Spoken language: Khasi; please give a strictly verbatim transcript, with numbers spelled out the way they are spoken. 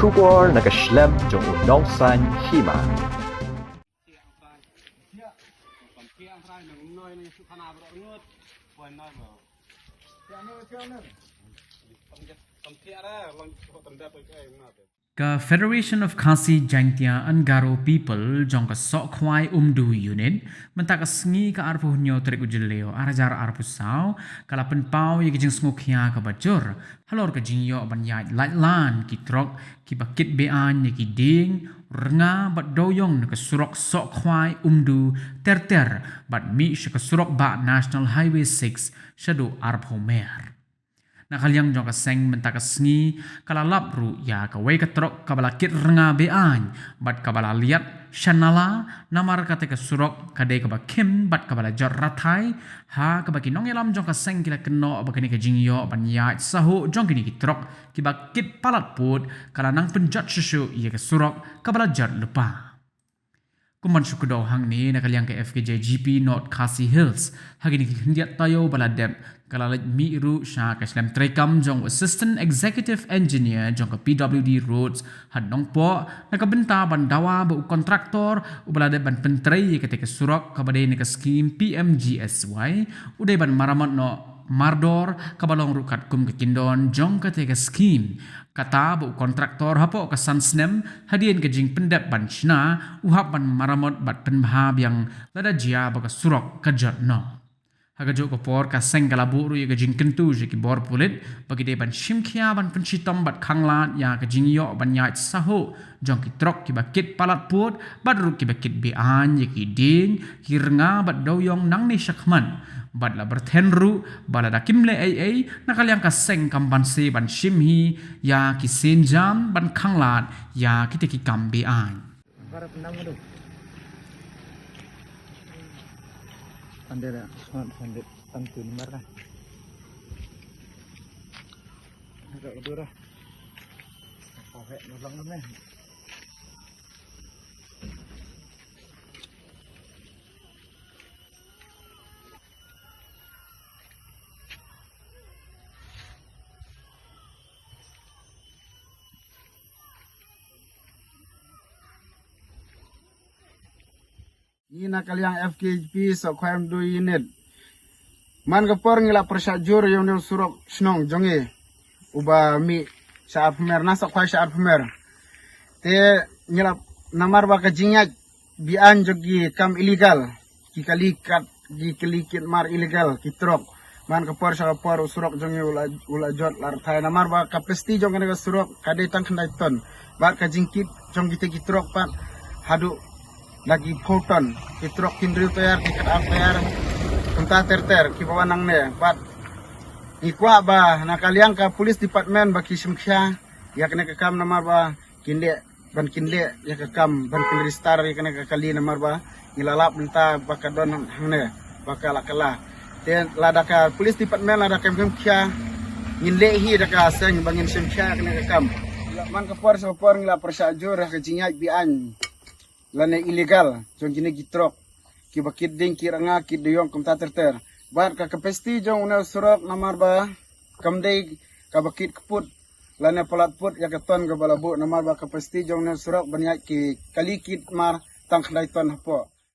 Khubor na ka shlem jong u nongsan hima. Ka Federation of Khasi Jaintia and Garo People jong ka Sohkhwai Umdu Unit mynta ka sngi ka arphew hynñiew tarik u Jylliew ar hajar arphew saw ka la pynpaw ïa ka jingsngewkhia kaba jur halor ka jingïoh ban ïaid laitlan ki trok kiba kit be-aiñ ïa ki dieng, rnga bad dewiong na ka surok Sohkhwai Umdu ter ter bad mih sha ka surok bah National Highway six shaduh arphew mer. Na ka liang jong ka seng mynta ka sngi ka la lap ruh ïa kawei ka trok kaba la kit rnga be-aiñ bad kaba la liat sha nala namar kata ka surok ka dei kaba khim bad kaba la jot rathai, ha kaba ki nongïalam jong ka seng ki la kynnoh ba kane ka jingïoh ban ïaid sahuh jong kine ki trok kiba kit palat pud ka la nang pynjot shuh shuh ïa ka surok kaba la jot lypa. Kum ban shu kdew hangne, na ka liang ka F K J G P North Khasi Hills ha kine ki khyndiat taïew ba la dep ka la leit mih ruh sha ka shlem treikam jong u Assistant Executive Engineer jong ka P W D Roads ha Nongpoh na ka bynta ban dawa ba u kontraktor uba la dep ban pyntrei ïa kata ka surok kaba dei na ka skhim P M G S Y u dei ban maramot noh mardor kaba long ruh katkum ka kyndon jong kata ka skhim. Kata ba u kontraktor hapoh ka san snem hadien ka jingpyndep ban shna u hap ban maramot bad pynbha biang lada jia ba ka surok ka jot noh. Ha kajuh ka por ka seng ka la buh ruh ïa ka jingkyntu sha ki bor pulit ba ki dei ban shim khia ban pynshitom bad khanglad ïa ka jingïoh ban ïaid sahuh jong ki trok kiba kit palat pud bad ruh kiba kit be-aiñ ïa ki dieng, ki rnga bad dewiong nangne shakhmat. Bad la pyrthen ruh ba lada kim leh ei ei, na ka liang ka seng kam banse ban shim hi ïa ki sienjam ban khanglad ïa kita ki kam be-aiñ. Ngi na ka liang F K J P Sohkhwai Umdu Unit. Man ka por ngi la pyrshah jur ïa une u surok shnong jong ngi uba mih sha Arphew Mer, na Sohkhwai sha Arphew Mer. Te ngi la, namar ba ka jingïaid be-aiñ jong ki kam illegal, ki kali kat, ki kali kit mar illegal ki trok. Man ka por sha ka por u surok jong ngi u la, u la jot la rathai namar ba ka capacity jong kane ka surok ka dei tang khyndai ton. Bad ka jingkit jong kita ki trok pat haduh la ki phew ton. Ki trok ki hynriew tyre, ki khatar tyre, kumta ter ter kiba wan nangne. Bad ngi kwah ba na ka liang ka police department ba ki shim khia ïa kane ka kam namar ba kin leh, ban kin leh ïa ka kam ban kin register ïa kane ka kali namar ba ngi la lap mynta ba ka don hangne ba ka la kylla. Te lada ka police department lada ka khia, ngin leh hi da ka seng ba ngin shim khia ïa kane ka kam. Man ka por sha ka por ngi la pyrshah jur ha ka jingïaid be-aiñ lane illegal jong kine ki trok kiba kit dieng, ki rnga, ki dewiong kumta ter ter. Bad ka capacity jong une u surok namar ba kam dei kaba kit kput lane palat pud ïa ka ton kaba la buh namar ba ka capacity jong une u surok ban ïaid ki kali kit mar tang khyndai ton hapoh.